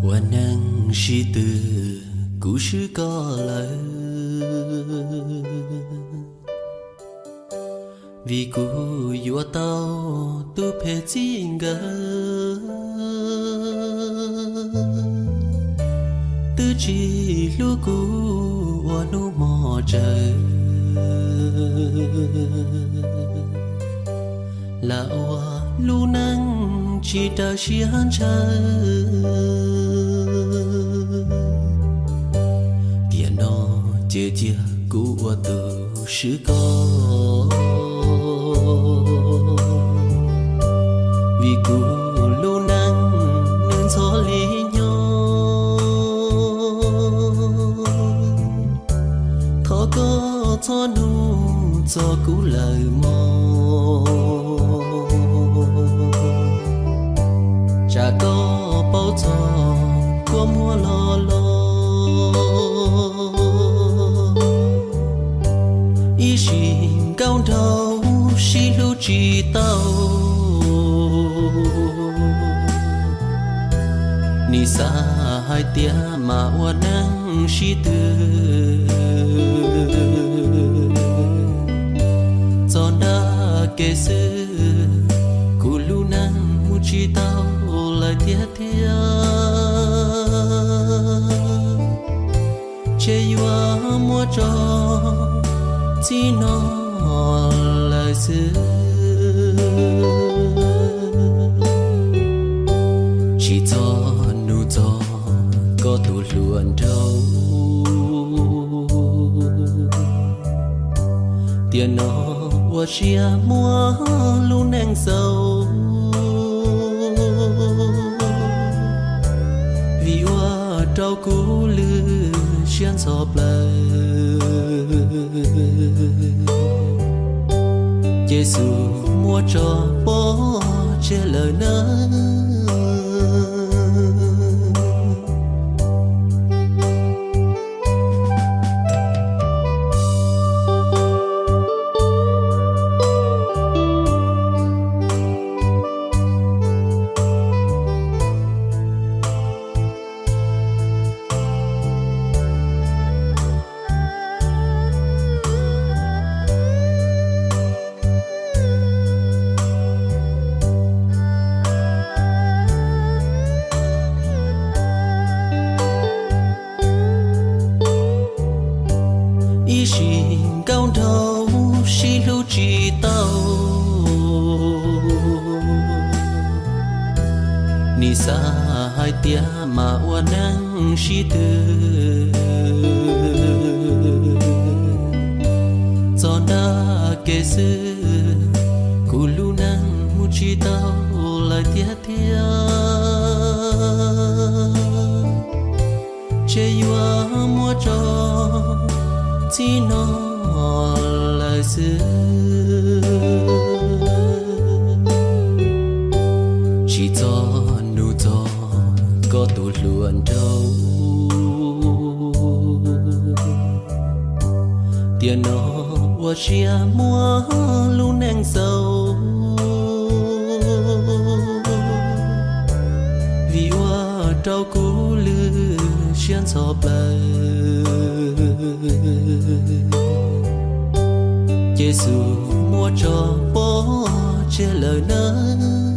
Ua neej sib tw, kuv swb koj lawm, vim kuv yuav tau tus phem txij nkawm, twb tsis hlub kuv ua hnub hmo tsaws, lam ua lub neej tsis raws siab ntshaw. Tiam no ces cia kuv ua tus swb koj, vim kuv lub neej nws ntxhov li nyob. Thov koj txhob nug txog kuv lawm mog, tsam koj paub txog kua muag loj loj, ib sim nkauj nraug sib hlub tsis tau. Nim xav hais tias mam ua neej sib tw, txog nram kev xwb, kuv lub neej mus tsis tau lawm tiag tiag. Ces yuav muab tso txij no lawm xwb, tsis txhob nug txog koj tus hluas nraug. Tiam no ua siab muab lub neej xaus, vim ua rau kuv lwj siab ntxhov plaws. Ces xub muab tso pov tseg lawm nawb. Ib sim nkauj nraug sib hlub tsis tau, nim xav hais tias mam ua neej sib tw, txog nram kev xwb, kuv lub neej mus tsis tau lawm tiag tiag. Ces yuav muab tso txij no lawm xwb, tsis txhob nug txog koj tus hluas nraug. Tiam no ua siab muab lub neej xaus, vim ua rau kuv lwj siab ntxhov plaws. Ces xub muab tso pov tseg lawm nawb.